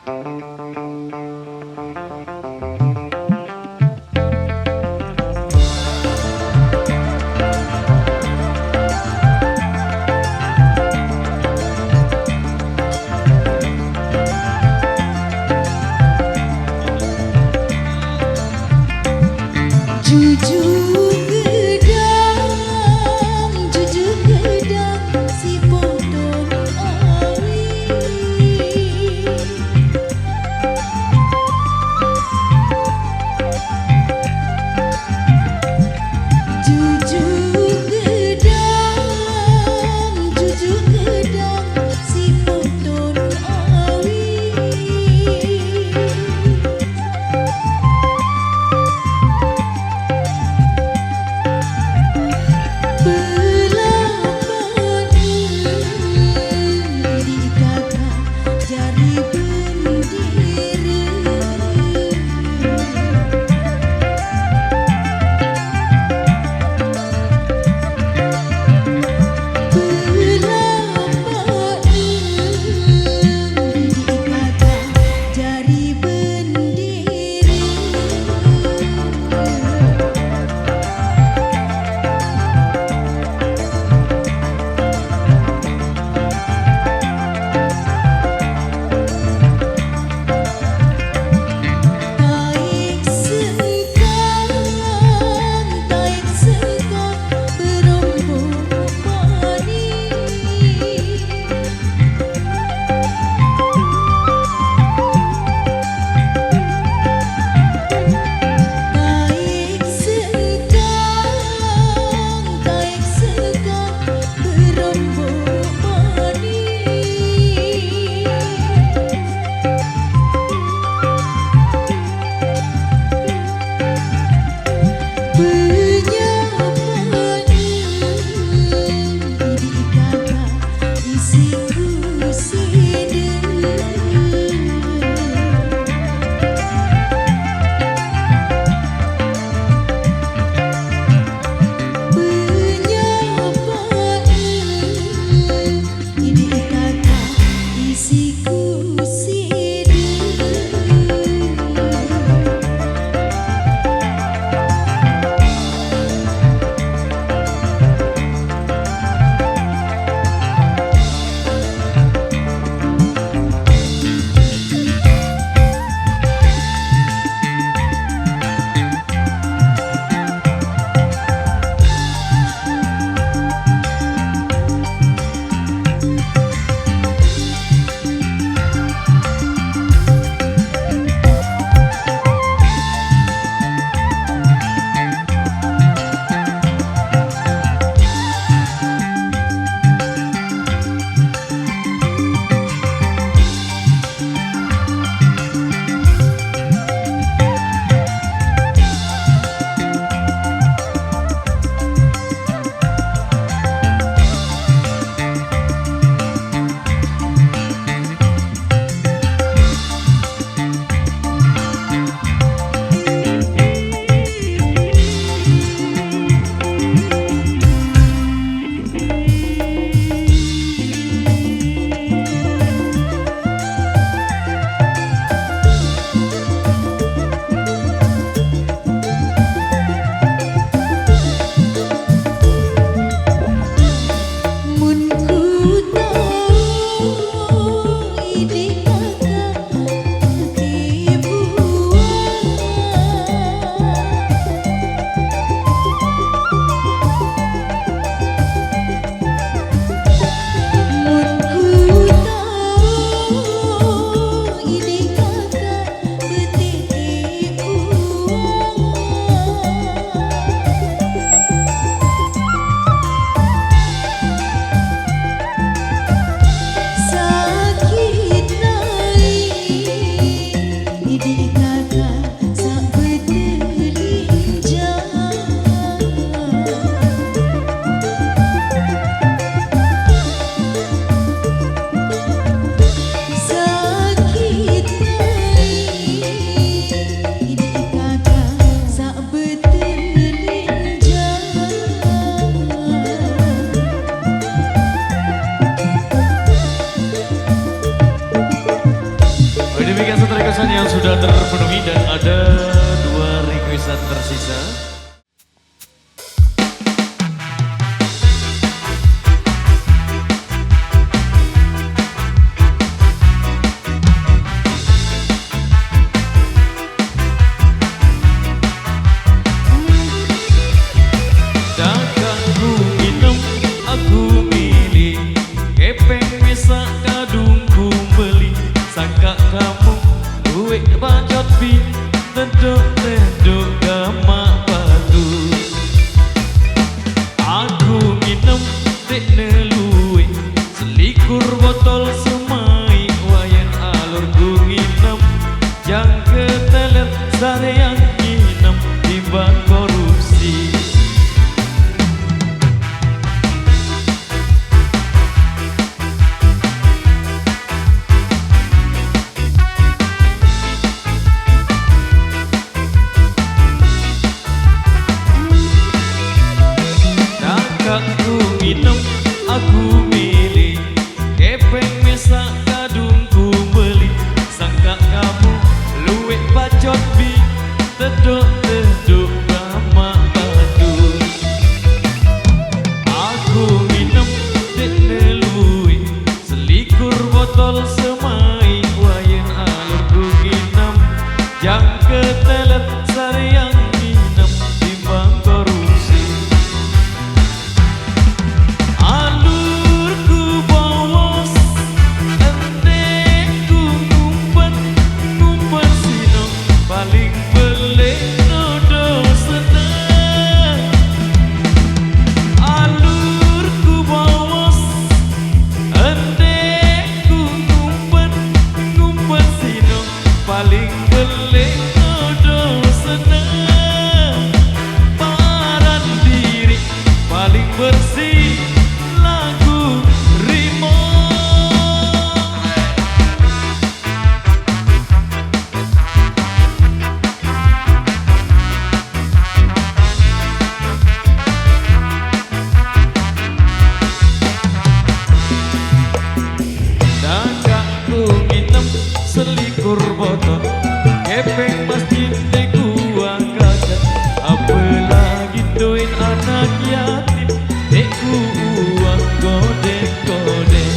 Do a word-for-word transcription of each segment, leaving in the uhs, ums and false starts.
Jujur gedang, jujur gedang, si potong awi. Jujur gedang, jujur gedang, si potong awi. Belapangan di kakak jari bendera. Belapangan di kakak jari bendera. Taik sengkang, taik sengkang, berombong mani. Taik sengkang, taik sengkang, berombong mani. Benyamani di kakak isi kusida. Benyamani di kakak isi kusida. Mun ku tau idi kakak dibuang. Mun ku tau idi kakak betiti uang. Yang sudah terpenuhi dan ada dua requestan tersisa. Dakak ku nginem, aku milih. Kepeng mesak kadung ku beli. Sangkak kamu luwek bacot bi. Teduk-teduk gamak batu. Aku nginem dek ne luwek. Selikur botol semai wayen alur ku nginem. Jang ketelet sareang nginem timbang korupsi. Dakak ku nginem, aku milih. Kepeng mesak kadung ku beli. Sangkak kamu luwek bacot bi. Teduk-teduk gamak batu. Aku nginem dek ne luwek. Selikur botol semai wayen alur ku nginem. Jang ketelet sareang nginem timbang korupsi. Alur ku bowos, entek ku ngumpet, ngumpet sino paling belek nodo seneng. Alur ku bowos, entek ku ngumpet, ngumpet sino paling belek nodo seneng. Paran diri paling bersih lagu Rimo. Dakak ku nginem selikur botol. Kepeng masjid dek ku angkakan. Apalagi duit anak yatim dek ku uang kodek-kodek.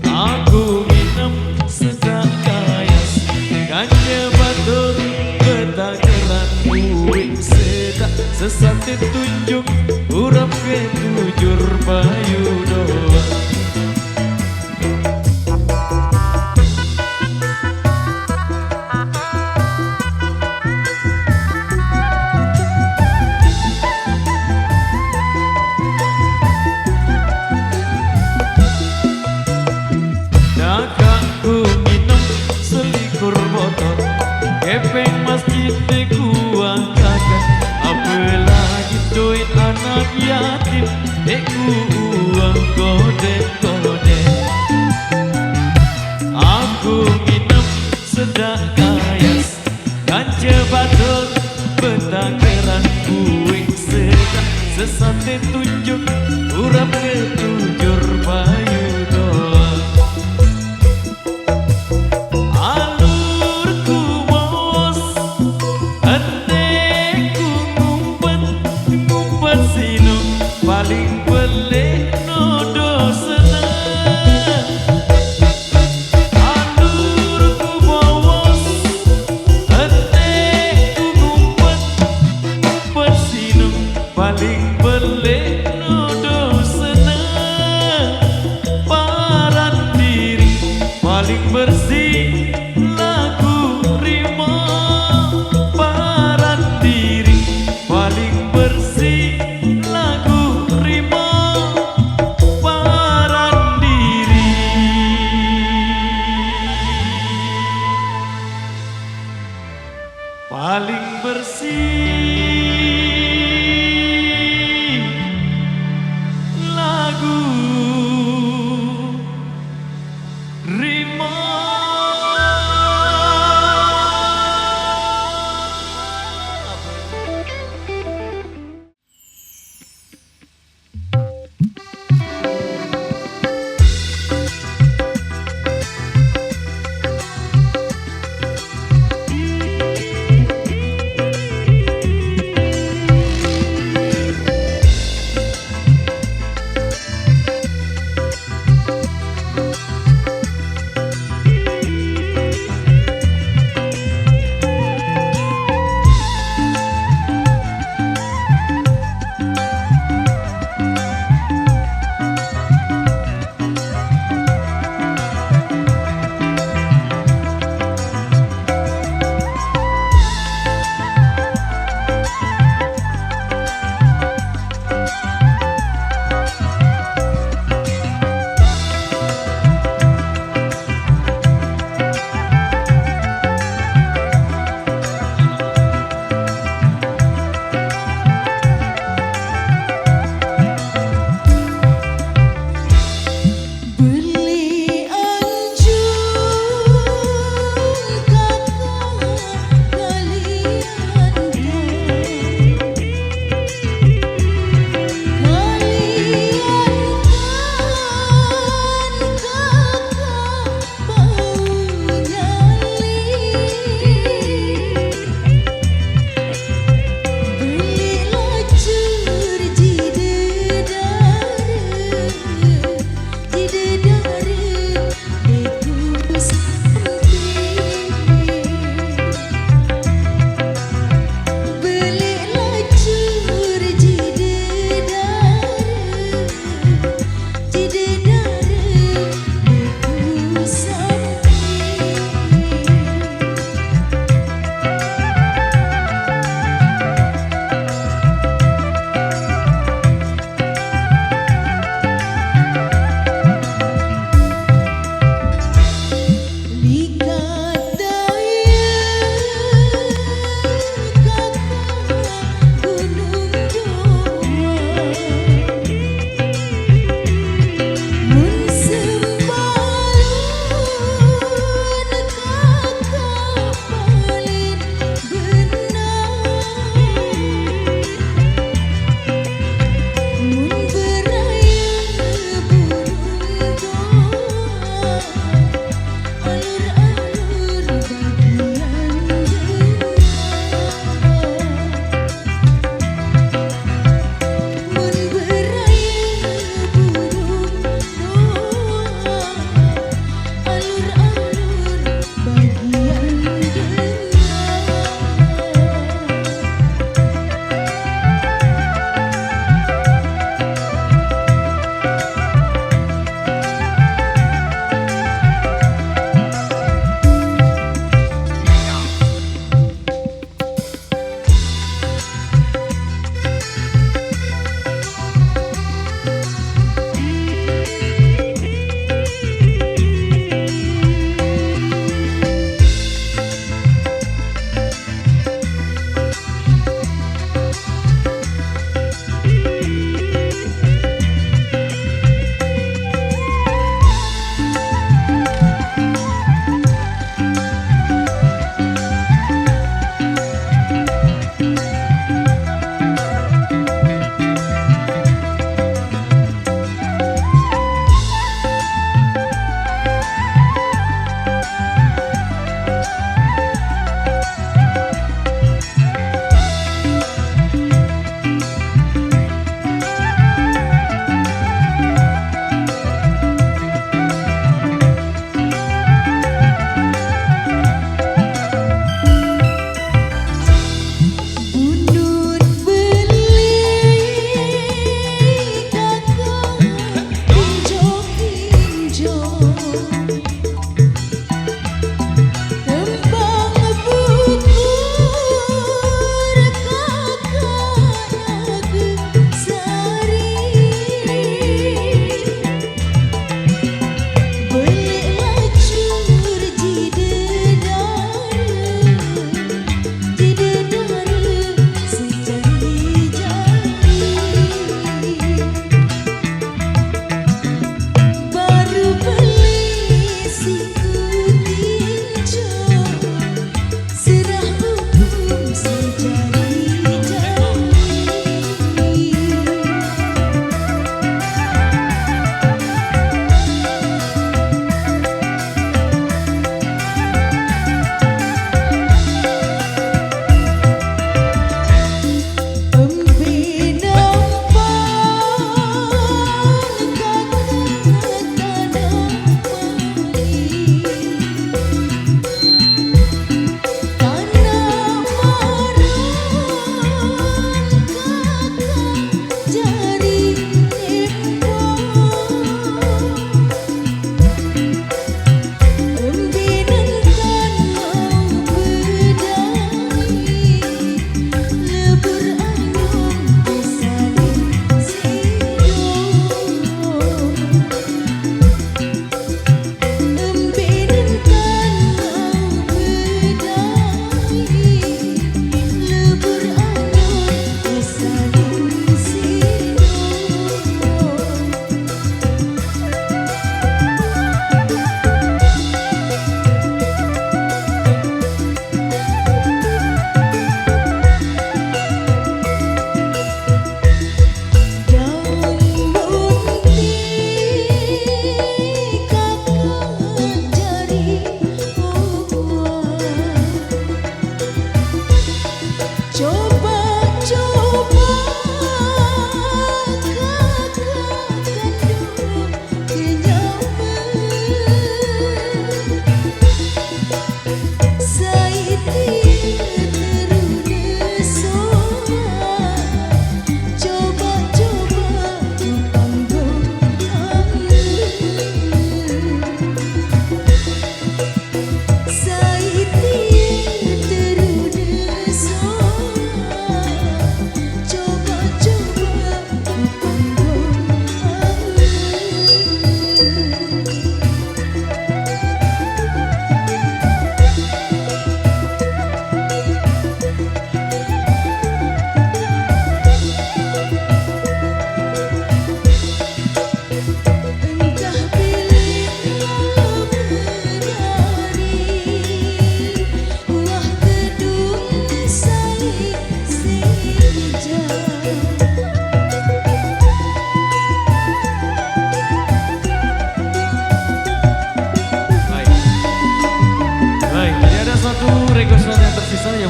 Aku nginem sedak kayas. Kance batur betakeran uwik sedak. Sesate tunjuk urap ke tujur payu doa. Dakak ku nginem selikur botol. Kepeng masjid dek ku angkakan. Apalagi duit anak yatim dek ku uang kodek-kodek. Aku nginem sedak kayas. Kance batur betakeran uwik sedak. Sesate tunjuk urap ke tujur payu doa. Alur ku bowos, entek ku ngumpet, ngumpet sino paling belek nodo seneng. Alur ku bowos, entek ku ngumpet, ngumpet sino paling belek nodo seneng. Paran diri paling bersih lagu Rimo. Paran diri paling bersih lagu Rimo. Paran diri paling bersih lagu Rimo.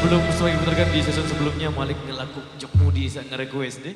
Belum sempat diputarkan di season sebelumnya, Malik ngelaku Jok Mudi sa nge-request deh.